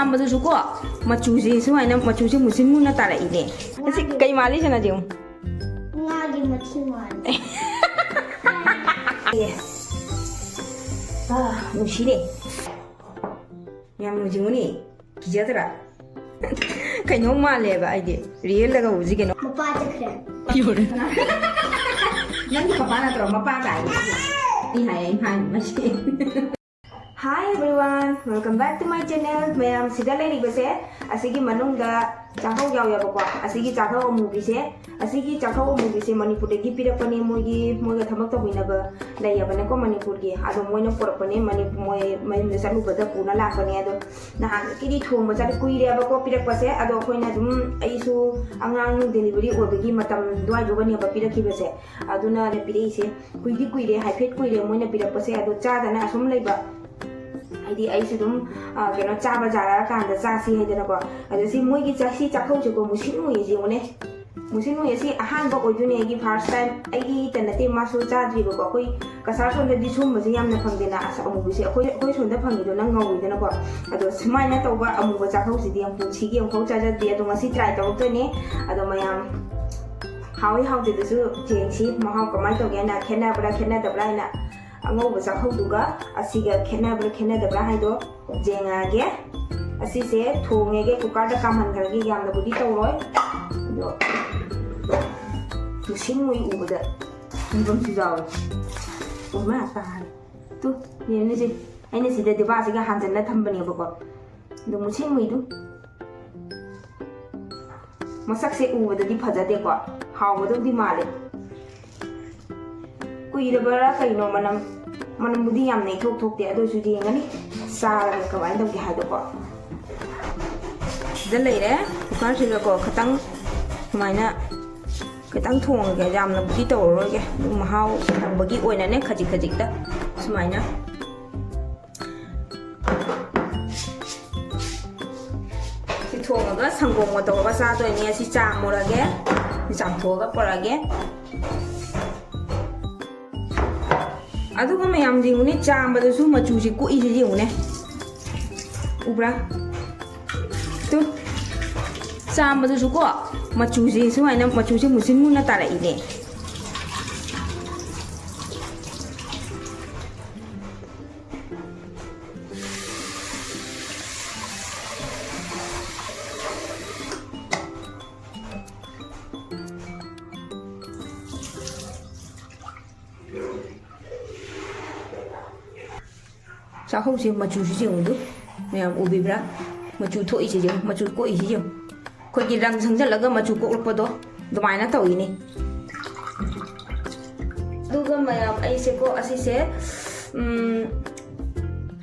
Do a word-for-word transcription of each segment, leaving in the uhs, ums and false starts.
ꯃꯗꯨꯁꯨ ꯀꯣ, ꯃꯆꯨꯁꯦ ꯁꯨꯃꯥꯏꯅ, ꯃꯆꯨꯁꯦ ꯃꯨꯁꯤꯟ ꯃꯨꯅ ꯇꯥꯔꯛꯏꯅꯦ꯫ ꯑꯁꯤ ꯀꯩ ꯃꯥꯜꯂꯤ ꯁꯤꯅ ꯌꯦꯡꯉꯨ꯫ ꯉꯥꯒꯤ ꯃꯊꯤ ꯃꯥꯜꯂꯤ꯫ ꯑꯥ, ꯅꯨꯡꯁꯤꯅꯦ꯫ ꯌꯥꯝ ꯅꯨꯡꯁꯤꯡꯉꯨꯅꯦ꯫ ꯀꯤꯖꯗ꯭ꯔꯥ? ꯀꯩꯅꯣꯝ ꯃꯥꯜꯂꯦꯕ ꯑꯩꯗꯤ꯫ ꯔꯤꯌꯦꯜꯗꯒ ꯎꯁꯤ ꯀꯩꯅꯣ꯫ ꯃꯄꯥ ꯆꯠꯈ꯭ꯔꯦ꯫ ꯅꯪꯒꯤ ꯄꯄꯥ ꯅꯠꯇ꯭ꯔꯣ? ꯃꯄꯥ ꯀꯥꯏꯅ꯫ ꯑꯩ ꯍꯥꯏ, ꯑꯩ ꯍꯥꯏ, ꯃꯁꯤ꯫ Hi everyone, welcome back to my channel. ꯃꯌꯥꯝ ꯁꯤꯗ ꯂꯩꯔꯤꯕꯁꯦ, ꯑꯁꯤꯒꯤ ꯃꯅꯨꯡꯗ ꯆꯥꯛꯍꯧ ꯌꯥꯎꯋꯦꯕꯀꯣ꯫ ꯑꯁꯤꯒꯤ ꯆꯥꯛꯍꯧ ꯑꯃꯨꯕꯤꯁꯦ, ꯑꯁꯤꯒꯤ ꯆꯥꯛꯍꯧ ꯑꯃꯨꯕꯤꯁꯦ ꯃꯅꯤꯄꯨꯔꯗꯒꯤ ꯄꯤꯔꯛꯄꯅꯦ꯫ ꯃꯣꯏꯒꯤ, ꯃꯣꯏꯒ ꯊꯕꯛ ꯇꯧꯃꯤꯟꯅꯕ ꯂꯩꯌꯦꯕꯅꯦꯀꯣ ꯃꯅꯤꯄꯨꯔꯒꯤ꯫ ꯑꯗꯣ ꯃꯣꯏꯅ ꯄꯨꯔꯛꯄꯅꯦ, ꯃꯅꯤ-, ꯃꯣꯏ ꯃꯌꯨꯝꯗ ꯆꯠꯂꯨꯕꯗ ꯄꯨꯅ ꯂꯥꯛꯄꯅꯦ꯫ ꯑꯗꯣ ꯅꯍꯥꯟꯒꯤꯗꯤ ꯊꯣꯡꯕ ꯆꯠꯂ ꯀꯨꯏꯔꯦꯕꯀꯣ ꯄꯤꯔꯛꯄꯁꯦ꯫ ꯑꯗꯣ ꯑꯩꯈꯣꯏꯅ ꯑꯗꯨꯝ, ꯑꯩꯁꯨ ꯑꯉꯥꯡ ꯗꯦꯂꯤꯚꯔꯤ ꯑꯣꯏꯕꯒꯤ ꯃꯇꯝ ꯑꯗꯨꯋꯥꯏꯗꯨꯒꯅꯦꯕ ꯄꯤꯔꯛꯈꯤꯕꯁꯦ꯫ ꯑꯗꯨꯅ ꯄꯤꯔꯛꯏꯁꯦ꯫ ꯀꯨꯏꯗꯤ ꯀꯨꯏꯔꯦ, ꯍꯥꯏꯐꯦꯠ ꯀꯨꯏꯔꯦ ꯃꯣꯏꯅ ꯄꯤꯔꯛꯄꯁꯦ꯫ ꯑꯗꯣ ꯆꯥꯗꯅ ꯑꯁꯨꯝ ꯂꯩꯕ, ꯍꯥꯏꯗꯤ ꯑꯩꯁꯨ ꯑꯗꯨꯝ, ꯑ, ꯀꯩꯅꯣ, ꯆꯥꯕ ꯌꯥꯔꯛꯑꯀꯥꯟꯗ ꯆꯥꯁꯤ ꯍꯥꯏꯗꯅꯀꯣ꯫ ꯑꯗꯣ ꯁꯤ ꯃꯣꯏꯒꯤ ꯆꯥ-, ꯁꯤ ꯆꯥꯛꯍꯧꯁꯦꯀꯣ, ꯃꯨꯁꯤꯟ ꯃꯨꯏꯁꯦ ꯌꯦꯡꯉꯨꯅꯦ꯫ ꯃꯨꯁꯤꯟ ꯃꯨꯏ ꯑꯁꯤ ꯑꯍꯥꯟꯕ ꯑꯣꯏꯗꯣꯏꯅꯦ ꯑꯩꯒꯤ first time꯫ ꯑꯩꯒꯤꯇ ꯅꯠꯇꯦ, ꯃꯥꯁꯨ ꯆꯥꯗ꯭ꯔꯤꯕꯀꯣ꯫ ꯑꯩꯈꯣꯏ ꯀꯁꯥꯔ ꯁꯣꯝꯗꯗꯤ ꯁꯨꯝꯕꯁꯦ ꯌꯥꯝꯅ ꯐꯪꯗꯦꯅ꯫ ꯑꯁ, ꯑꯃꯨꯕꯁꯦ ꯑꯩꯈꯣꯏ, ꯑꯩꯈꯣꯏ ꯁꯣꯝꯗ ꯐꯪꯉꯤꯗꯣ ꯅꯪ ꯉꯧꯋꯤꯗꯅꯀꯣ꯫ ꯑꯗꯣ ꯁꯨꯃꯥꯏꯅ ꯇꯧꯕ ꯑꯃꯨꯕ ꯆꯥꯛꯍꯧꯁꯤꯗꯤ ꯌꯥꯝ ꯄꯨꯟꯁꯤꯒꯤ ꯑꯃꯨꯛꯐꯥꯎ ꯆꯥꯖꯗꯦ꯫ ꯑꯗꯣ ꯉꯁꯤ try ꯇꯧꯔꯛꯇꯣꯏꯅꯦ꯫ ꯑꯗꯣ ꯃꯌꯥꯝ ꯍꯥꯎꯏ ꯍꯥꯎꯇꯦꯗꯨꯁꯨ ꯌꯦꯡꯁꯤ, ꯃꯍꯥꯎ ꯀꯃꯥꯏꯅ ꯇꯧꯒꯦ ꯍꯥꯏꯅ, ꯈꯦꯠꯅꯕ꯭ꯔꯥ ꯈꯦꯠꯅꯗꯕ꯭ꯔꯥ ꯍꯥꯏꯅ꯫ ꯑꯉꯧꯕ ꯆꯥꯛꯍꯧꯗꯨꯒ ꯑꯁꯤꯒ ꯈꯦꯠꯅꯕ꯭ꯔꯥ ꯈꯦꯠꯅꯗꯕ꯭ꯔꯥ ꯍꯥꯏꯗꯣ ꯌꯦꯡꯉꯛꯑꯒꯦ꯫ ꯑꯁꯤꯁꯦ ꯊꯣꯡꯉꯦꯒꯦ, ꯀꯨꯀꯔꯗ ꯀꯥꯝꯍꯟꯈ꯭ꯔꯒꯦ꯫ ꯌꯥꯝꯅꯕꯨꯗꯤ ꯇꯧꯔꯣꯏ, ꯑꯗꯣ ꯃꯨꯁꯤꯟ ꯃꯨꯏ ꯎꯕꯗ ꯀꯤꯕ ꯑꯃꯁꯨ ꯌꯥꯎꯋꯦ꯫ ꯎꯃ ꯇꯥꯔꯦ꯫ ꯇꯨ, ꯌꯦꯡꯉꯨꯅꯦ ꯁꯦ꯫ ꯑꯩꯅ ꯁꯤꯗ ꯗꯤꯕꯥꯁꯤꯒ ꯍꯥꯟꯖꯟꯅ ꯊꯝꯕꯅꯦꯕꯀꯣ꯫ ꯑꯗꯣ ꯃꯨꯁꯤꯟ ꯃꯨꯏꯗꯨ꯫ ꯃꯁꯛꯁꯦ ꯎꯕꯗꯗꯤ ꯐꯖꯗꯦꯀꯣ, ꯍꯥꯎꯒꯗꯧꯗꯤ ꯃꯥꯜꯂꯦ꯫ ꯀꯨꯏꯔꯕ꯭ꯔꯥ ꯀꯩꯅꯣ, ꯃꯅꯝ, ꯃꯅꯝꯕꯨꯗꯤ ꯌꯥꯝꯅ ꯏꯊꯣꯛ ꯊꯣꯛꯇꯦ, ꯑꯗꯨ ꯑꯣꯏꯁꯨ ꯌꯦꯡꯉꯅꯤ ꯆꯥꯔꯒ ꯀꯃꯥꯏꯅ ꯇꯧꯒꯦ ꯍꯥꯏꯗꯣꯀꯣ꯫ ꯁꯤꯗ ꯂꯩꯔꯦ ꯀꯨꯀꯔꯁꯤꯒꯀꯣ, ꯈꯤꯇꯪ ꯁꯨꯃꯥꯏꯅ ꯈꯤꯇꯪ ꯊꯣꯡꯉꯒꯦ, ꯌꯥꯝꯅꯕꯨꯗꯤ ꯇꯧꯔꯔꯣꯏꯒꯦ, ꯑꯗꯨꯝ ꯃꯍꯥꯎ ꯇꯪꯕꯒꯤ ꯑꯣꯏꯅꯅꯦ, ꯈꯖꯤꯛ ꯈꯖꯤꯛꯇ ꯁꯨꯃꯥꯏꯅ꯫ ꯁꯤ ꯊꯣꯡꯉꯒ ꯁꯪꯒꯣꯝꯒ ꯇꯧꯔꯒ ꯆꯥꯗꯣꯏꯅꯦ꯫ ꯑꯁꯤ ꯆꯥꯝꯃꯨꯔꯒꯦ, ꯆꯥꯝꯊꯣꯛꯑꯒ ꯄꯨꯔꯛꯑꯒꯦ꯫ ꯑꯗꯨꯒ ꯃꯌꯥꯝ ꯌꯦꯡꯉꯨꯅꯦ, ꯆꯥꯝꯕꯗꯁꯨ ꯃꯆꯨꯁꯤ ꯀꯣꯛꯏꯁꯤ ꯌꯦꯡꯉꯨꯅꯦ, ꯎꯕ꯭ꯔꯥ? ꯇꯨ, ꯆꯥꯝꯕꯗꯨꯁꯨ ꯀꯣ, ꯃꯆꯨꯁꯦ ꯁꯨꯃꯥꯏꯅ, ꯃꯆꯨꯁꯦ ꯃꯨꯁꯤꯟ ꯃꯨꯅ ꯇꯥꯔꯛꯏꯅꯦ꯫ ꯆꯥꯛꯍꯧꯁꯦ ꯃꯆꯨꯁꯤ ꯌꯦꯡꯉꯨꯗꯨ, ꯃꯌꯥꯝ ꯎꯕꯤꯕ꯭ꯔꯥ? ꯃꯆꯨ ꯊꯣꯛꯏꯁꯤ ꯌꯦꯡꯉꯨ, ꯃꯆꯨ ꯀꯣꯛꯏꯁꯤ ꯌꯦꯡꯉꯨ꯫ ꯑꯩꯈꯣꯏꯒꯤ ꯔꯪ ꯁꯪꯖꯜꯂꯒ ꯃꯆꯨ ꯀꯣꯛꯂꯛꯄꯗꯣ ꯑꯗꯨꯃꯥꯏꯅ ꯇꯧꯏꯅꯦ꯫ ꯑꯗꯨꯒ ꯃꯌꯥꯝ, ꯑꯩꯁꯦꯀꯣ, ꯑꯁꯤꯁꯦ, ꯎꯝ,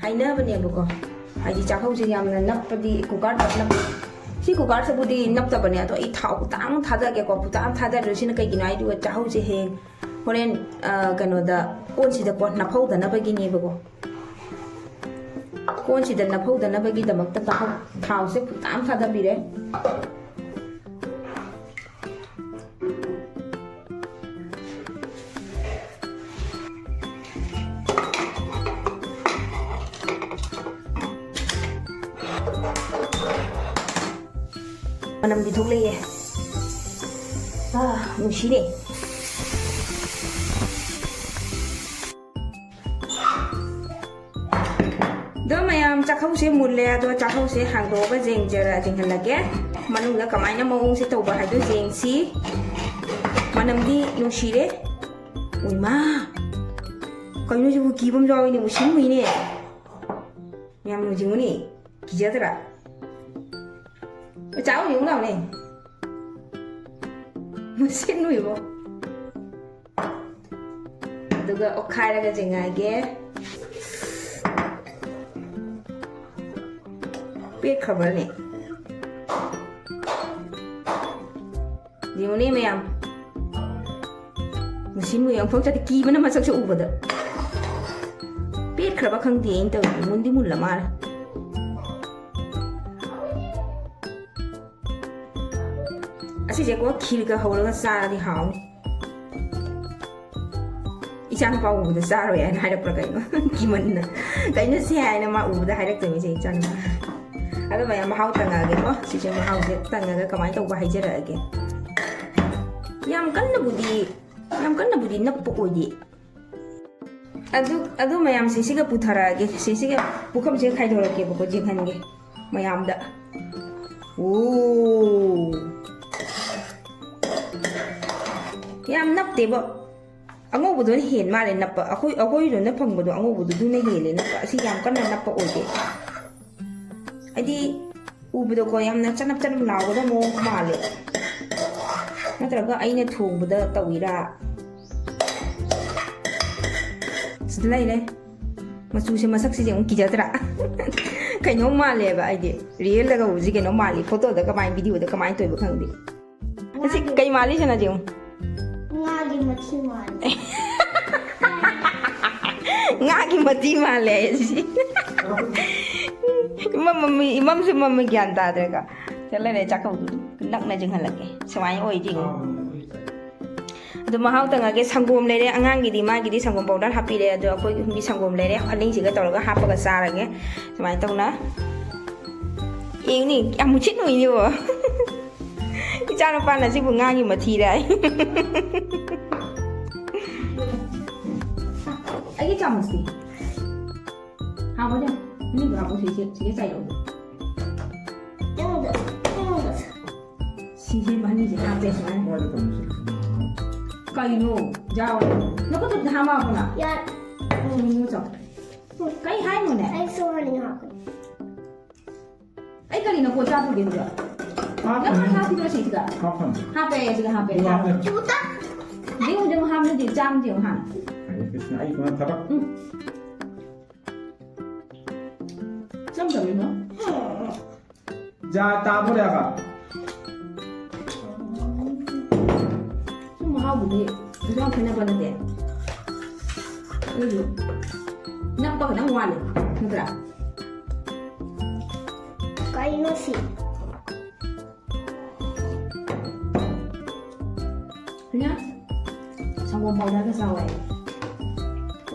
ꯍꯥꯏꯅꯕꯅꯦꯕꯀꯣ, ꯍꯥꯏꯗꯤ ꯆꯥꯛꯍꯧꯁꯦ ꯌꯥꯝꯅ ꯅꯞꯄꯗꯤ, ꯀꯨꯀꯔꯗ ꯅꯞ-, ꯁꯤ ꯀꯨꯀꯔꯁꯤꯕꯨꯗꯤ ꯅꯞꯇꯕꯅꯦ, ꯑꯗꯣ ꯑꯩ ꯊꯥꯎ ꯈꯨꯇꯥꯡ ꯊꯥꯗꯒꯦꯀꯣ, ꯈꯨꯇꯥꯡ ꯊꯥꯗꯔꯤꯁꯤꯅ ꯀꯩꯒꯤꯅꯣ ꯍꯥꯏꯗꯨꯒ, ꯆꯥꯛꯍꯧꯁꯦ ꯍꯌꯦꯡ ꯍꯣꯔꯦꯟ, ꯑ, ꯀꯩꯅꯣꯗ, ꯀꯣꯟꯁꯤꯗꯀꯣ ꯅꯞꯍꯧꯗꯅꯕꯒꯤꯅꯦꯕꯀꯣ꯫ ꯀꯣꯟꯁꯤꯗ ꯅꯞꯍꯧꯗꯅꯕꯒꯤꯗꯃꯛꯇ ꯊꯥꯎ-, ꯊꯥꯎꯁꯦ ꯐꯨꯠꯇ ꯑꯃ ꯊꯥꯗꯕꯤꯔꯦ꯫ ꯃꯅꯝꯗꯤ ꯊꯣꯛꯂꯛꯑꯦ꯫ ꯑꯥ, ꯅꯨꯡꯁꯤꯔꯦ꯫ ꯑꯗꯣ ꯃꯌꯥꯝ, ꯆꯥꯛꯍꯧꯁꯦ ꯃꯨꯜꯂꯦ꯫ ꯑꯗꯣ ꯆꯥꯛꯍꯧꯁꯦ ꯍꯥꯡꯗꯣꯛꯑꯒ ꯌꯦꯡꯖꯔ-, ꯌꯦꯡꯍꯜꯂꯒꯦ꯫ ꯃꯅꯨꯡꯗ ꯀꯃꯥꯏꯅ ꯃꯑꯣꯡꯁꯦ ꯇꯧꯕ ꯍꯥꯏꯗꯣ ꯌꯦꯡꯁꯤ꯫ ꯃꯅꯝꯗꯤ ꯅꯨꯡꯁꯤꯔꯦ꯫ ꯎꯏꯃꯥ! ꯀꯩꯅꯣ ꯁꯤꯕꯨ ꯀꯤꯕ ꯑꯃ ꯌꯥꯎꯏꯅꯦ, ꯃꯨꯁꯤꯟ ꯃꯨꯏꯅꯦ꯫ ꯃꯌꯥꯝ ꯌꯦꯡꯉꯨꯅꯦ, ꯀꯤꯖꯗ꯭ꯔꯥ? ꯆꯥꯎ ꯌꯦꯡꯉꯨ ꯂꯥꯎꯅꯦ꯫ ꯃꯨꯁꯤꯟ ꯃꯨꯏꯕꯣ꯫ ꯑꯗꯨꯒ ꯑꯣꯠꯈꯥꯏꯔꯒ ꯌꯦꯡꯉꯛꯑꯒꯦ꯫ ꯄꯦꯠꯈ꯭ꯔꯕꯅꯦ꯫ ꯌꯦꯡꯉꯨꯅꯦ ꯃꯌꯥꯝ꯫ ꯃꯨꯁꯤꯟ ꯃꯨꯏ ꯑꯃꯨꯛꯐꯥꯎ ꯆꯠꯇꯦ, ꯀꯤꯕꯅ ꯃꯁꯛꯁꯦ ꯎꯕꯗ꯫ ꯄꯦꯠꯈ꯭ꯔꯕ ꯈꯪꯗꯦ ꯑꯩꯅ ꯇꯧꯔꯤꯁꯦ, ꯃꯨꯟꯗꯤ ꯃꯨꯜꯂ ꯃꯥꯜꯂꯦ꯫ ꯑꯁꯤꯁꯦꯀꯣ ꯈꯤꯔꯒ ꯍꯧꯔꯒ ꯆꯥꯔꯗꯤ ꯍꯥꯎꯅꯤ꯫ ꯏꯆꯥꯅꯨꯄꯥ ꯎꯕꯗ ꯆꯥꯔꯣꯏ ꯍꯥꯏꯅ ꯍꯥꯏꯔꯛꯄ꯭ꯔꯥ ꯀꯩꯅꯣ? ꯀꯤꯃꯟꯅ꯫ ꯀꯩꯅꯣ ꯁꯦ ꯍꯥꯏꯅ ꯃꯥ ꯎꯕꯗ ꯍꯥꯏꯔꯛꯇꯣꯏꯅꯤ ꯁꯦ ꯏꯆꯥꯅꯨꯄꯥ꯫ ꯑꯗꯨ ꯃꯌꯥꯝ ꯃꯍꯥꯎ ꯇꯪꯉꯛꯑꯒꯦꯀꯣ꯫ ꯁꯤꯁꯦ ꯃꯍꯥꯎꯁꯦ ꯇꯪꯉꯒ ꯀꯃꯥꯏꯅ ꯇꯧꯕ ꯍꯥꯏꯖꯔꯛꯑꯒꯦ꯫ ꯌꯥꯝ ꯀꯟꯅꯕꯨꯗꯤ, ꯌꯥꯝ ꯀꯟꯅꯕꯨꯗꯤ ꯅꯞꯄ ꯑꯣꯏꯗꯦ꯫ ꯑꯗꯨ, ꯑꯗꯨ ꯃꯌꯥꯝꯁꯦ ꯁꯤꯒ ꯄꯨꯊꯔꯛꯑꯒꯦ꯫ ꯁꯤꯁꯤꯒ ꯄꯨꯈꯝꯁꯤꯒ ꯈꯥꯏꯗꯣꯔꯛꯀꯦꯕꯀꯣ, ꯌꯦꯡꯍꯟꯒꯦ ꯃꯌꯥꯝꯗ꯫ ꯑꯣ꯫ ꯌꯥꯝ ꯅꯞꯇꯦꯕ꯫ ꯑꯉꯧꯕꯗꯨꯅ ꯍꯦꯟ ꯃꯥꯜꯂꯦ ꯅꯞꯄ꯫ ꯑꯩꯈꯣꯏ, ꯑꯩꯈꯣꯏꯔꯣꯝꯗ ꯐꯪꯕꯗꯣ ꯑꯉꯧꯕꯗꯨꯗꯨꯅ ꯍꯦꯜꯂꯦ ꯅꯞꯄ꯫ ꯑꯁꯤ ꯌꯥꯝ ꯀꯟꯅ ꯅꯞꯄ ꯑꯣꯏꯗꯦ꯫ ꯍꯥꯏꯗꯤ ꯎꯕꯗꯀꯣ ꯌꯥꯝꯅ ꯆꯅꯞ ꯆꯅꯞ ꯂꯥꯎꯒꯗꯕ ꯃꯑꯣꯡ ꯃꯥꯜꯂꯦ꯫ ꯅꯠꯇ꯭ꯔꯒ ꯑꯩꯅ ꯊꯣꯡꯕꯗ ꯇꯧꯏꯔꯥ? ꯁꯤꯗ ꯂꯩꯔꯦ꯫ ꯃꯆꯨꯁꯦ, ꯃꯁꯛꯁꯤꯗꯤ ꯑꯃꯨꯛ ꯀꯤꯖꯗ꯭ꯔꯥ? ꯀꯩꯅꯣꯝ ꯃꯥꯜꯂꯦꯕ ꯑꯩꯗꯤ꯫ ꯔꯤꯌꯦꯜꯗꯒ ꯎꯕꯁꯤ ꯀꯩꯅꯣꯝ ꯃꯥꯜꯂꯤ꯫ ꯐꯣꯇꯣꯗ ꯀꯃꯥꯏꯅ, ꯚꯤꯗꯤꯑꯣꯗ ꯀꯃꯥꯏꯅ ꯇꯧꯔꯤꯕ ꯈꯪꯗꯦ꯫ ꯑꯁꯤ ꯀꯩ ꯃꯥꯜꯂꯤ ꯁꯤꯅ ꯌꯦꯡꯉꯨ꯫ ꯉꯥꯒꯤ ꯃꯊꯤ ꯃꯥꯜꯂꯤ꯫ ꯉꯥꯒꯤ ꯃꯊꯤ ꯃꯥꯜꯂꯦ ꯑꯩ ꯁꯤ꯫ ꯏꯃꯝ ꯃꯝꯃꯤ, ꯏꯃꯝꯁꯨ ꯃꯝꯃꯤ, ꯒ꯭ꯌꯥꯟ ꯇꯥꯗ꯭ꯔꯦꯀꯣ꯫ ꯁꯤꯗ ꯂꯩꯔꯦ ꯆꯥꯛꯀꯧꯗꯨ꯫ ꯅꯛꯅ ꯌꯦꯡꯍꯜꯂꯛꯀꯦ꯫ ꯁꯨꯃꯥꯏꯅ ꯑꯣꯏꯗꯤ ꯌꯦꯡꯉꯨ꯫ ꯑꯗꯨ ꯃꯍꯥꯎ ꯇꯪꯉꯒꯦ꯫ ꯁꯪꯒꯣꯝ ꯂꯩꯔꯦ꯫ ꯑꯉꯥꯡꯒꯤꯗꯤ ꯃꯥꯒꯤꯗꯤ ꯁꯪꯒꯣꯝ ꯄꯥꯎꯗꯔ ꯍꯥꯞꯄꯤꯔꯦ꯫ ꯑꯗꯣ ꯑꯩꯈꯣꯏ ꯑꯍꯨꯝꯒꯤ ꯁꯪꯒꯣꯝ ꯂꯩꯔꯦ꯫ ꯑꯅꯤꯁꯤꯒ ꯇꯧꯔꯒ ꯍꯥꯞꯄꯒ ꯆꯥꯔꯒꯦ꯫ ꯁꯨꯃꯥꯏꯅ ꯇꯧꯅ꯫ ꯌꯦꯡꯅꯤ, ꯌꯥꯝ ꯃꯨꯁꯤꯠ ꯃꯨꯏꯅꯦꯕꯣ꯫ ꯏꯆꯥꯅꯨꯄꯥꯅ ꯁꯤꯕꯨ ꯉꯥꯒꯤ ꯃꯊꯤꯔꯦ ꯍꯥꯏ꯫ ꯑꯩꯒꯤ ꯆꯥꯃꯁꯇꯤ ꯍꯥꯞꯄꯣ, ꯃꯅꯤꯡꯗꯣ ꯍꯥꯞꯄꯣ, ꯁꯤꯁꯦ, ꯁꯤꯒ ꯆꯥꯏꯔꯛꯑꯣ꯫ ꯁꯤꯁꯦ ꯃꯅꯤꯡꯁꯦ ꯍꯥꯞꯄꯦ ꯁꯨꯃꯥꯏꯅ꯫ ꯀꯩꯅꯣ? ꯌꯥꯎꯔꯦ꯫ ꯅꯈꯨꯠꯇꯨ ꯍꯥꯝꯃꯛꯑꯕꯣ ꯅꯪ? ꯌꯥꯔꯦ꯫ ꯎꯝ, ꯆꯥꯎ꯫ ꯀꯩ ꯍꯥꯏꯅꯣꯅꯦ? ꯑꯩ ꯁꯣꯔꯅꯤ ꯍꯥꯞꯄꯦ꯫ ꯑꯩ ꯀꯔꯤ ꯅꯈꯣꯠ ꯆꯥꯗꯣꯏꯒꯦ ꯑꯗꯨꯒ? ꯅꯪ ꯍꯥꯞꯈꯤꯕ꯭ꯔꯣ ꯁꯤꯁꯤꯗ? ꯍꯥꯞꯈ꯭ꯔꯕꯅꯤ꯫ ꯍꯥꯞꯄꯦ, ꯑꯁꯤꯗ ꯍꯥꯞꯄꯦ꯫ ꯑꯗꯨ ꯍꯥꯞꯄꯦ꯫ ꯆꯨꯗ꯫ ꯌꯦꯡꯉꯨ, ꯌꯦꯡꯉꯨ, ꯍꯥꯞꯅꯗꯦ, ꯆꯥꯝꯗꯦ ꯌꯦꯡꯉꯨ ꯍꯥꯟꯅ꯫ ꯍꯔꯦ ꯀ꯭ꯔꯤꯁꯅ, ꯑꯩ ꯀꯃꯥꯏꯅ ꯊꯕꯛ? ꯎꯝ꯫ ꯆꯝꯗꯕꯅꯤꯅ꯫ ꯖꯥ ꯇꯥꯕꯣꯔꯦꯕ꯫ ꯁꯨꯝ ꯃꯍꯥꯎꯕꯨꯗꯤ ꯌꯥꯝ ꯈꯦꯠꯅꯕ ꯅꯠꯇꯦ꯫ ꯑꯗꯨꯁꯨ ꯅꯞꯄ ꯈꯤꯇꯪ ꯋꯥꯠꯂꯦ, ꯅꯠꯇ꯭ꯔꯥ? ꯀꯩꯅꯣ ꯁꯤ? ꯁꯣꯅꯤꯌꯥ, ꯁꯪꯒꯣꯝ ꯄꯥꯎꯗꯔꯒ ꯆꯥꯎ ꯍꯥꯏꯌꯦ꯫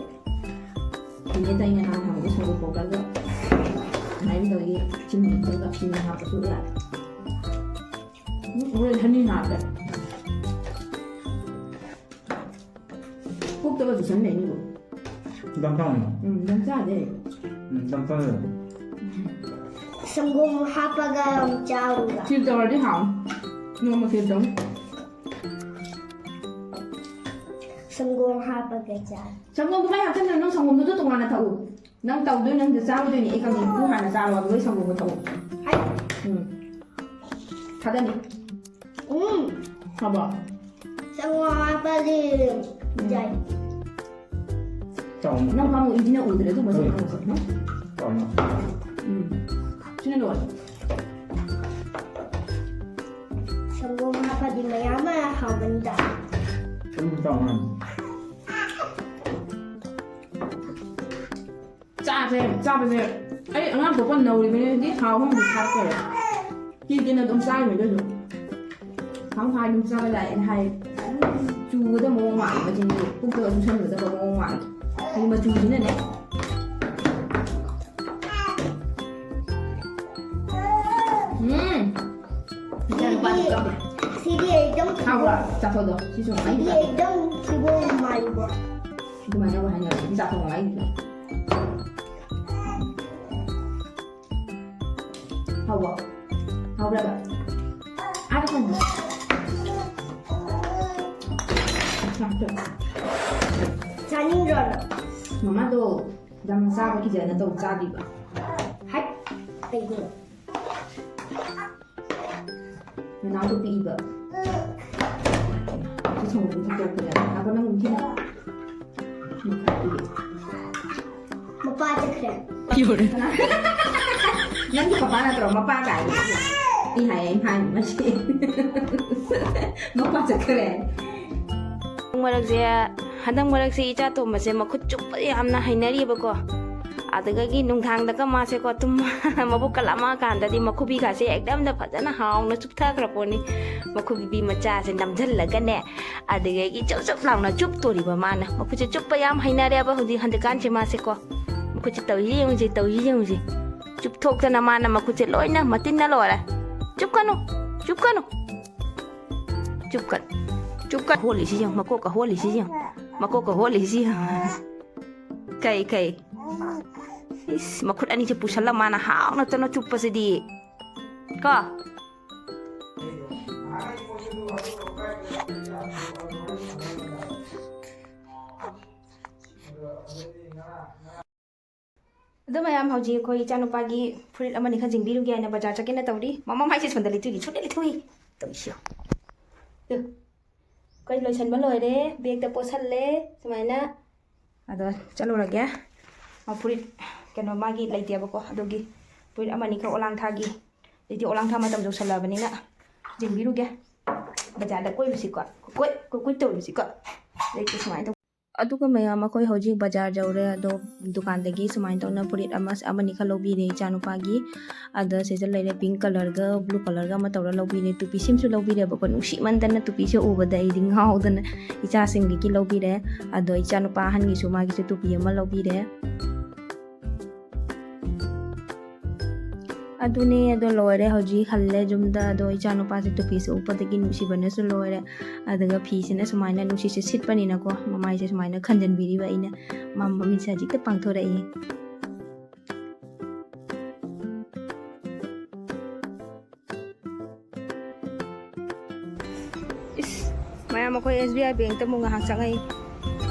ꯏꯅꯦ ꯇꯩꯅ ꯅꯍꯥꯟ ꯍꯪꯕꯗ ꯁꯪꯒꯣꯝ ꯄꯥꯎꯗꯔꯒ ꯑꯗꯨꯃꯥꯏꯅ ꯇꯧꯔꯒ ꯆꯤꯅꯤ ꯇꯧꯔꯒ ꯆꯤꯅꯤ ꯍꯥꯞꯄꯁꯨ ꯌꯥꯔꯦ꯫ ꯎꯝ, ꯍꯣꯔꯦꯟ ꯍꯅꯤ ꯍꯥꯞꯄꯦ꯫ ꯀꯣꯛꯇꯒ ꯆꯨꯁꯟꯅꯩꯅꯤꯕꯨ꯫ ꯗꯝ ꯇꯧꯅꯤ꯫ ꯎꯝ, ꯗꯝ ꯆꯥꯗꯦ꯫ ꯎꯝ, ꯗꯝ ꯇꯧꯅꯤ꯫ ꯁꯪꯒꯣꯝ ꯍꯥꯞꯄꯒ ꯑꯃꯨꯛ ꯆꯥꯔꯨꯔꯥ? ꯈꯤꯔ ꯇꯧꯔꯗꯤ ꯍꯥꯎꯅꯤ꯫ ꯅꯣꯡꯃ ꯈꯤꯔ ꯇꯧꯅꯤ꯫ ꯁꯪꯒꯣꯝ ꯍꯥꯞꯄꯒ ꯆꯥ꯫ ꯁꯪꯒꯣꯝ ꯀꯃꯥꯏꯅ ꯍꯥꯞꯆꯤꯟꯗꯣꯏꯅꯣ? ꯅꯪ ꯁꯪꯒꯣꯝꯗꯨꯁꯨ ꯇꯣꯉꯥꯟꯅ ꯊꯛꯎ꯫ ꯅꯪ ꯇꯧꯗꯣꯏ, ꯅꯪꯗꯤ ꯆꯥꯔꯨꯗꯣꯏꯅꯤ꯫ ꯑꯩ ꯀꯪꯉꯦ꯫ ꯅꯪ ꯍꯥꯟꯅ ꯆꯥꯔꯣ, ꯑꯗꯨꯒ ꯑꯩ ꯁꯪꯒꯣꯝꯒ ꯊꯛꯎ꯫ ꯍꯥꯏ꯫ ꯎꯝ꯫ ꯊꯥꯗꯅꯤ꯫ ꯎꯝ꯫ ꯍꯥꯎꯕ꯭ꯔꯣ? ꯆꯪꯉꯣ ꯍꯥꯞꯄꯗꯤ ꯌꯥꯏ꯫ ꯆꯥꯎꯅ꯫ ꯅꯪ ꯐꯥꯃꯨ ꯏꯟꯖꯤꯅ ꯎꯗ꯭ꯔꯦ ꯑꯗꯨꯒꯨꯝꯕ ꯎꯝ꯫ ꯆꯪꯉꯣ꯫ ꯆꯥꯎꯅ꯫ ꯎꯝ꯫ ꯁꯤꯅ ꯂꯣꯏꯔꯦ꯫ ꯁꯪꯒꯣꯝ ꯍꯥꯞꯄꯗꯤ ꯃꯌꯥꯝ ꯑꯃ ꯍꯥꯎꯕꯅꯤꯗ꯫ ꯁꯨꯝ ꯆꯥꯎꯅ꯫ ꯆꯥꯁꯦ, ꯆꯥꯕꯁꯦ꯫ ꯑꯩ ꯑꯉꯥꯡ ꯄꯣꯛꯄ ꯅꯧꯔꯤꯕꯅꯤꯅꯗꯤ ꯊꯥꯎ ꯑꯍꯨꯝꯗꯤ ꯊꯥꯛꯇꯦꯕ꯫ ꯀꯤꯗꯅ ꯑꯗꯨꯝ ꯆꯥꯔꯤꯕ ꯑꯗꯨꯁꯨ꯫ ꯊꯥꯎ ꯊꯥꯛ ꯑꯗꯨꯝ ꯆꯥꯕ ꯂꯥꯛꯑꯦꯅ ꯍꯥꯏ꯫ ꯆꯨꯒꯗꯕ ꯃꯑꯣꯡ ꯃꯥꯜꯂꯦ ꯃꯆꯤꯟꯁꯦ꯫ ꯄꯨꯛꯇꯒ ꯆꯨꯁꯟꯒꯗꯕ ꯃꯑꯣꯡ ꯃꯥꯜꯂꯦ꯫ ꯍꯥꯏꯗꯤ ꯃꯆꯨꯁꯤꯅꯅꯦ꯫ ꯎꯝ꯫ ꯏꯆꯥꯅꯨꯄꯥꯗꯤ ꯀꯞꯄꯦ꯫ ꯁꯤꯗꯤ ꯑꯦꯛꯗꯝ ꯍꯥꯎꯕ꯭ꯔꯣ? ꯆꯥꯊꯣꯛꯑꯣ꯫ ꯁꯤꯁꯨ ꯁꯤꯗꯤ ꯉꯥꯏꯈꯣ꯫ ꯑꯦꯛꯗꯝ ꯊꯤꯕꯣꯡ ꯃꯥꯜꯂꯤꯕꯣ? ꯑꯗꯨꯃꯥꯏꯅ ꯍꯥꯏꯅꯕꯅꯤ꯫ ꯆꯥꯊꯣꯛꯑꯣ ꯉꯥꯏꯈꯣ꯫ ꯍꯥꯎꯕ꯭ꯔꯣ? ꯍꯥꯎꯕ꯭ꯔꯕ? ꯑꯥꯗ ꯊꯝꯃꯣ꯫ ꯆꯥꯅꯤꯡꯗ꯭ꯔꯣ ꯅꯪ? ꯃꯃꯥꯗꯣ ꯌꯥꯝ ꯆꯥꯕ ꯀꯤꯖꯅ ꯇꯧ ꯆꯥꯗ꯭ꯔꯤꯕ꯫ ꯍꯥꯏ꯫ ꯀꯩꯒꯤꯅꯣ? ꯅꯅꯥꯎꯗꯣ ꯄꯤꯛꯏꯕ꯫ ꯁꯤ ꯁꯪꯒꯣꯝ ꯊꯛꯇꯣꯛꯄꯗ꯫ ꯉꯥꯏꯈꯣ, ꯅꯪ ꯅꯨꯡꯊꯤꯜ꯫ ꯃꯄꯥ ꯆꯠꯈ꯭ꯔꯦ꯫ ꯀꯅꯥ? ꯅꯪꯒꯤ ꯄꯄꯥ ꯅꯠꯇ꯭ꯔꯣ? ꯃꯄꯥ ꯀꯥꯏꯅ꯫ ꯑꯩ ꯍꯥꯏꯌꯦ, ꯑꯩ ꯍꯥꯏ ꯃꯁꯤ꯫ ꯃꯄꯥ ꯆꯠꯈ꯭ꯔꯦ꯫ ꯃꯔꯛꯁꯦ, ꯍꯟꯗꯛ ꯃꯔꯛꯁꯦ ꯏꯆꯥ ꯇꯣꯝꯕꯁꯦ ꯃꯈꯨꯠ ꯆꯨꯞꯄ ꯌꯥꯝꯅ ꯍꯩꯅꯔꯤꯕꯀꯣ꯫ ꯑꯗꯨꯗꯒꯤ ꯅꯨꯡꯗꯥꯡꯗꯒ ꯃꯥꯁꯦꯀꯣ ꯇꯨꯝ-, ꯃꯕꯨꯛꯀ ꯂꯥꯝꯃꯛꯑꯀꯥꯟꯗꯗꯤ ꯃꯈꯨꯕꯤꯒꯥꯁꯦ ꯑꯦꯛꯗꯝꯗ ꯐꯖꯅ ꯍꯥꯎꯅ ꯆꯨꯞꯊꯈ꯭ꯔ ꯄꯣꯠꯅꯤ꯫ ꯃꯈꯨꯕꯤ ꯃꯆꯥꯁꯦ ꯅꯝꯁꯤꯜꯂꯒꯅꯦ, ꯑꯗꯨꯗꯒꯤ ꯆꯨꯞ ꯆꯨꯞ ꯂꯥꯎꯅ ꯆꯨꯞꯇꯣꯔꯤꯕ ꯃꯥꯅ꯫ ꯃꯈꯨꯠꯁꯦ ꯆꯨꯞꯄ ꯌꯥꯝ ꯍꯩꯅꯔꯦꯕ ꯍꯧꯖꯤꯛ, ꯍꯟꯗꯛꯀꯥꯟꯁꯦ ꯃꯥꯁꯦꯀꯣ꯫ ꯃꯈꯨꯠꯁꯦ ꯇꯧꯔꯤꯁꯦ ꯌꯦꯡꯉꯨꯁꯦ, ꯇꯧꯔꯤꯁꯦ ꯌꯦꯡꯉꯨꯁꯦ꯫ ꯆꯨꯞꯊꯣꯛꯇꯅ ꯃꯥꯅ ꯃꯈꯨꯠꯁꯦ ꯂꯣꯏꯅ ꯃꯇꯤꯟꯅ ꯂꯣꯏꯔꯦ꯫ ꯆꯨꯞꯀꯅꯨ, ꯆꯨꯞꯀꯅꯨ, ꯆꯨꯞꯀꯅꯨ, ꯆꯨꯞꯀꯅꯨ꯫ ꯍꯣꯜꯂꯤꯁꯤ ꯌꯦꯡꯉꯨ, ꯃꯀꯣꯛꯀ ꯍꯣꯜꯂꯤꯁꯤ ꯌꯦꯡꯉꯨ, ꯃꯀꯣꯛꯀ ꯍꯣꯜꯂꯤꯁꯤ ꯌꯦꯡꯉꯨ꯫ ꯀꯩ, ꯀꯩ? ꯏꯁ, ꯃꯈꯨꯠ ꯑꯅꯤꯁꯦ ꯄꯨꯁꯜꯂ ꯃꯥꯅ ꯍꯥꯎꯅ ꯇꯅ ꯆꯨꯞꯄꯁꯤꯗꯤ꯫ ꯀꯣ? ꯑꯗꯣ ꯃꯌꯥꯝ, ꯍꯧꯖꯤꯛ ꯑꯩꯈꯣꯏ ꯏꯆꯥꯅꯨꯄꯥꯒꯤ ꯐꯨꯔꯤꯠ ꯑꯃꯅꯤ ꯈꯔ ꯌꯦꯡꯕꯤꯔꯨꯒꯦ ꯍꯥꯏꯅ ꯕꯖꯥꯔ ꯆꯠꯀꯦꯅ ꯇꯧꯔꯤ꯫ ꯃꯃꯥ ꯃꯥꯏꯁꯦ ꯁꯣꯝꯗ ꯂꯤꯠꯊꯣꯛꯏ, ꯁꯣꯝꯗ ꯂꯤꯠꯊꯣꯛꯏ꯫ ꯇꯧꯏꯁꯤꯌꯣ꯫ ꯑꯗꯨ ꯑꯩꯈꯣꯏ ꯂꯣꯏꯁꯟꯕ ꯂꯣꯏꯔꯦ, ꯕꯦꯒꯇ ꯄꯣꯠꯁꯜꯂꯦ꯫ ꯁꯨꯃꯥꯏꯅ ꯑꯗꯣ ꯆꯠꯂꯨꯔꯒꯦ꯫ ꯃꯥ ꯐꯨꯔꯤꯠ ꯀꯩꯅꯣ ꯃꯥꯒꯤ ꯂꯩꯇꯦꯕꯀꯣ, ꯑꯗꯨꯒꯤ ꯐꯨꯔꯤꯠ ꯑꯃꯅꯤ ꯈꯛ ꯑꯣꯂꯥꯡ ꯊꯥꯒꯤ꯫ ꯍꯧꯖꯤꯛꯇꯤ ꯑꯣꯂꯥꯡ ꯊꯥ ꯃꯇꯝ ꯌꯧꯁꯜꯂꯛꯑꯕꯅꯤꯅ ꯌꯦꯡꯕꯤꯔꯨꯒꯦ꯫ ꯕꯖꯥꯔꯗ ꯀꯣꯏꯔꯨꯁꯤꯀꯣ, ꯀꯣꯏ ꯀꯣꯏ ꯀꯣꯏ ꯇꯧꯔꯨꯁꯤꯀꯣ꯫ ꯂꯩꯇꯦ ꯁꯨꯃꯥꯏꯅ ꯇꯧ-, ꯑꯗꯨꯒ ꯃꯌꯥꯝ ꯑꯩꯈꯣꯏ ꯍꯧꯖꯤꯛ ꯕꯖꯥꯔ ꯌꯧꯔꯦ꯫ ꯑꯗꯣ ꯗꯨꯀꯥꯟꯗꯒꯤ ꯁꯨꯃꯥꯏꯅ ꯇꯧꯅ ꯐꯨꯔꯤꯠ ꯑꯃ, ꯑꯃꯅꯤ ꯈꯛ ꯂꯧꯕꯤꯔꯦ ꯏꯆꯥꯅꯨꯄꯥꯒꯤ꯫ ꯑꯗ ꯁꯤꯗ ꯂꯩꯔꯦ, ꯄꯤꯡ ꯀꯂꯔꯒ ꯕ꯭ꯂꯨ ꯀꯂꯔꯒ ꯑꯃ ꯇꯧꯔ ꯂꯧꯕꯤꯔꯦ꯫ ꯇꯨꯄꯤ ꯁꯤꯝꯁꯨ ꯂꯧꯕꯤꯔꯦꯕꯀꯣ, ꯅꯨꯡꯁꯤꯃꯟꯗꯅ ꯇꯨꯄꯤꯁꯦ ꯎꯕꯗ ꯑꯩꯗꯤ ꯉꯥꯎꯗꯅ ꯏꯆꯥꯁꯤꯡꯗꯒꯤ ꯂꯧꯕꯤꯔꯦ꯫ ꯑꯗꯣ ꯏꯆꯥꯅꯨꯄꯥ ꯑꯍꯟꯒꯤꯁꯨ ꯃꯥꯒꯤꯁꯨ ꯇꯨꯄꯤ ꯑꯃ ꯂꯧꯕꯤꯔꯦ꯫ ꯑꯗꯨꯅꯦ, ꯑꯗꯣ ꯂꯣꯏꯔꯦ, ꯍꯧꯖꯤꯛ ꯍꯜꯂꯦ ꯌꯨꯝꯗ꯫ ꯑꯗꯣ ꯏꯆꯥꯅꯨꯄꯥꯁꯦ ꯇꯨꯄꯤꯁꯦ ꯎꯞꯄꯗꯒꯤ ꯅꯨꯡꯁꯤꯕꯅꯁꯨ ꯂꯣꯏꯔꯦ꯫ ꯑꯗꯨꯒ ꯐꯤꯁꯤꯅ ꯁꯨꯃꯥꯏꯅ ꯅꯨꯡꯁꯤꯠꯁꯦ ꯁꯤꯠꯄꯅꯤꯅꯀꯣ, ꯃꯃꯥꯏꯁꯦ ꯁꯨꯃꯥꯏꯅ ꯈꯟꯖꯟꯕꯤꯔꯤꯕ ꯑꯩꯅ꯫ ꯃꯥ ꯃꯃꯤꯠꯁꯦ ꯍꯧꯖꯤꯛꯇ ꯄꯥꯡꯊꯣꯔꯛꯏ꯫ ꯏꯁ, ꯃꯌꯥꯝ ꯑꯩꯈꯣꯏ ꯑꯦꯁ ꯕꯤ ꯑꯥꯏ ꯕꯦꯡꯛꯇ ꯑꯃꯨꯛ ꯉꯥꯏꯍꯥꯛ ꯆꯪꯉꯛꯏ꯫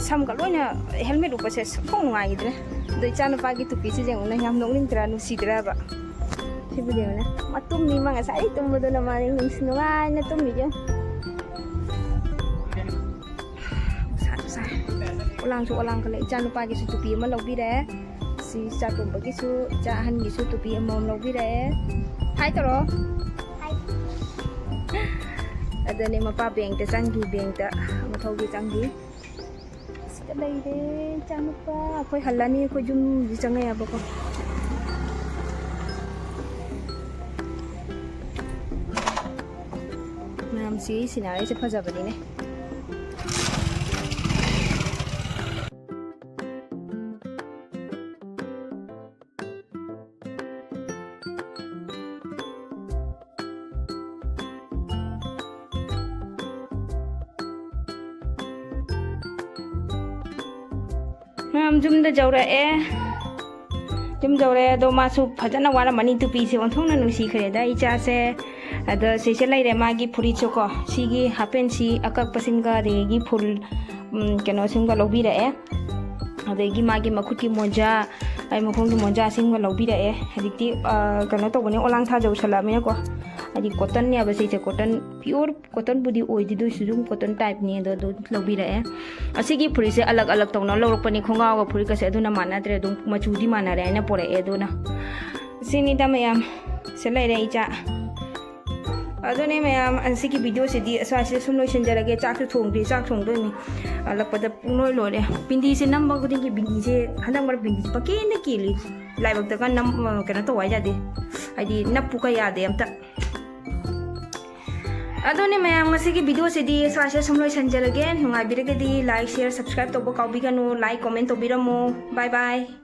ꯁꯝꯒ ꯂꯣꯏꯅ ꯍꯦꯜꯃꯦꯠ ꯎꯞꯄꯁꯦ ꯁꯨꯡꯅꯨꯡ ꯅꯨꯡꯉꯥꯏꯈꯤꯗ꯭ꯔꯦ꯫ ꯑꯗꯣ ꯏꯆꯥꯅꯨꯄꯥꯒꯤ ꯇꯨꯄꯤꯁꯦ ꯌꯦꯡꯉꯨꯅꯦ, ꯌꯥꯝ ꯅꯣꯛꯅꯤꯡꯗ꯭ꯔꯥ, ꯅꯨꯡꯁꯤꯗ꯭ꯔꯕ? ꯁꯤꯕꯨ ꯌꯦꯡꯉꯨꯅꯦ, ꯃꯇꯨꯝꯅꯤ ꯃꯥ ꯉꯁꯥꯏ ꯇꯨꯝꯕꯗꯨꯅ ꯃꯥꯅꯤ ꯅꯨꯡꯁꯤ ꯅꯨꯡꯉꯥꯏꯅ ꯇꯨꯝꯃꯤꯁꯦ ꯌꯦꯡꯉꯨ꯫ ꯅꯨꯡꯁꯥꯁꯨ ꯁꯥꯏ꯫ ꯑꯣꯂꯥꯡꯁꯨ ꯑꯣꯂꯥꯡ ꯈꯜꯂꯦ꯫ ꯏꯆꯥꯅꯨꯄꯥꯒꯤꯁꯨ ꯇꯨꯄꯤ ꯑꯃ ꯂꯧꯕꯤꯔꯦ꯫ ꯁꯤ ꯏꯆꯥ ꯇꯣꯝꯕꯒꯤꯁꯨ, ꯏꯆꯥ ꯑꯍꯟꯒꯤꯁꯨ ꯇꯨꯄꯤ ꯑꯃꯃꯝ ꯂꯧꯕꯤꯔꯛꯑꯦ꯫ ꯍꯥꯏ ꯇꯧꯔꯣ꯫ ꯑꯗꯨꯅꯦ ꯃꯄꯥ ꯕꯦꯡꯛꯇ ꯆꯪꯈꯤ, ꯕꯦꯡꯛꯇ ꯃꯊꯧꯒꯤ ꯆꯪꯈꯤ꯫ ꯁꯤꯗ ꯂꯩꯔꯦ ꯏꯆꯥꯅꯨꯄꯥ꯫ ꯑꯩꯈꯣꯏ ꯍꯜꯂꯅꯤ, ꯑꯩꯈꯣꯏ ꯌꯨꯝꯗꯤ ꯆꯪꯉꯛꯑꯦꯕꯀꯣ꯫ ꯃꯌꯥꯝꯁꯤ ꯁꯤꯅꯔꯤꯁꯦ ꯐꯖꯕꯅꯤꯅꯦ꯫ ꯃꯌꯥꯝ ꯌꯨꯝꯗ ꯌꯧꯔꯛꯑꯦ꯫ ꯌꯨꯝ ꯌꯧꯔꯛꯑꯦ, ꯑꯗꯣ ꯃꯥꯁꯨ ꯐꯖꯅ ꯋꯥꯔꯝꯃꯅꯤ, ꯇꯨꯄꯤꯁꯦ ꯑꯣꯟꯊꯣꯛꯅ ꯅꯨꯡꯁꯤꯈ꯭ꯔꯦꯗ ꯏꯆꯥꯁꯦ꯫ ꯑꯗꯣ ꯁꯤꯁꯦ ꯂꯩꯔꯦ ꯃꯥꯒꯤ ꯐꯨꯔꯤꯠꯁꯨꯀꯣ, ꯁꯤꯒꯤ ꯍꯥꯞ ꯄꯦꯟꯁꯤ ꯑꯀꯛꯄꯁꯤꯡꯒ ꯑꯗꯒꯤ ꯐꯨꯜ, ꯎꯝ, ꯀꯩꯅꯣꯁꯤꯡꯒ ꯂꯧꯕꯤꯔꯛꯑꯦ꯫ ꯑꯗꯒꯤ ꯃꯥꯒꯤ ꯃꯈꯨꯠꯀꯤ ꯃꯣꯖꯥ, ꯑꯩ ꯃꯈꯣꯡꯒꯤ ꯃꯣꯖꯥꯁꯤꯡꯒ ꯂꯧꯕꯤꯔꯛꯑꯦ꯫ ꯍꯧꯖꯤꯛꯇꯤ, ꯑ, ꯀꯩꯅꯣ ꯇꯧꯕꯅꯦ, ꯑꯣꯂꯥꯡ ꯊꯥ ꯌꯧꯁꯜꯂꯛꯑꯕꯅꯤꯅꯀꯣ꯫ ꯍꯥꯏꯗꯤ cottonꯅꯦꯕ ꯁꯤꯁꯦ, cotton, pure cottonꯕꯨꯗꯤ ꯑꯣꯏꯗꯦ, ꯑꯗꯨ ꯑꯣꯏꯔꯁꯨ ꯑꯗꯨꯝ cotton typeꯅꯤ꯫ ꯑꯗꯣ ꯑꯗꯨ ꯂꯧꯕꯤꯔꯛꯑꯦ꯫ ꯑꯁꯤꯒꯤ ꯐꯨꯔꯤꯠꯁꯦ ꯑꯂꯛ ꯑꯂꯛ ꯇꯧꯅ ꯂꯧꯔꯛꯄꯅꯤ, ꯈꯣꯡꯒ꯭ꯔꯥꯎꯒ ꯐꯨꯔꯤꯠꯀꯁꯦ, ꯑꯗꯨꯅ ꯃꯥꯟꯅꯗ꯭ꯔꯦ, ꯑꯗꯨꯝ ꯃꯆꯨꯗꯤ ꯃꯥꯟꯅꯔꯦ ꯍꯥꯏꯅ ꯄꯣꯔꯛꯑꯦ꯫ ꯑꯗꯨꯅ ꯁꯤꯅꯤꯗ ꯃꯌꯥꯝ, ꯁꯤ ꯂꯩꯔꯦ ꯏꯆꯥ꯫ ꯑꯗꯨꯅꯦ ꯃꯌꯥꯝ, ꯑꯁꯤꯒꯤ videoꯁꯤꯗꯤ ꯑꯁ꯭ꯋꯥꯏꯁꯤꯗ ꯁꯨꯝ ꯂꯣꯏꯁꯤꯟꯖꯔꯒꯦ꯫ ꯆꯥꯛꯁꯨ ꯊꯣꯡꯗ꯭ꯔꯤ, ꯆꯥꯛ ꯊꯣꯡꯗꯣꯏꯅꯤ꯫ ꯍꯜꯂꯛꯄꯗ ꯄꯨꯡ ꯂꯣꯏ ꯂꯣꯏꯔꯦ꯫ ꯕꯤꯟꯗꯤꯁꯦ ꯅꯝꯕ ꯈꯨꯗꯤꯡꯒꯤ ꯕꯤꯟꯗꯤꯁꯦ ꯍꯟꯗꯛ ꯃꯔꯛ ꯕꯤꯟꯗꯤꯁꯦ ꯄꯪꯀꯦꯟꯗ ꯀꯦꯜꯂꯤ꯫ ꯂꯥꯏꯕꯛꯇꯒ ꯅꯝ-, ꯀꯩꯅꯣ ꯇꯧ ꯍꯥꯏ ꯌꯥꯗꯦ, ꯍꯥꯏꯗꯤ ꯅꯞꯄꯨꯒ ꯌꯥꯗꯦ ꯑꯝꯇ꯫ ꯑꯗꯨꯅꯦ ꯃꯌꯥꯝ, ꯉꯁꯤꯒꯤ videoꯁꯤꯗꯤ ꯁ꯭ꯋꯥꯏꯁꯤꯗ ꯁꯨꯝ ꯂꯣꯏꯁꯤꯟꯖꯔꯒꯦ꯫ ꯅꯨꯡꯉꯥꯏꯕꯤꯔꯒꯗꯤ like, share, subscribe ꯇꯧꯕ ꯀꯥꯎꯕꯤꯒꯅꯨ, like, comment ꯇꯧꯕꯤꯔꯝꯃꯣ꯫ Bye bye꯫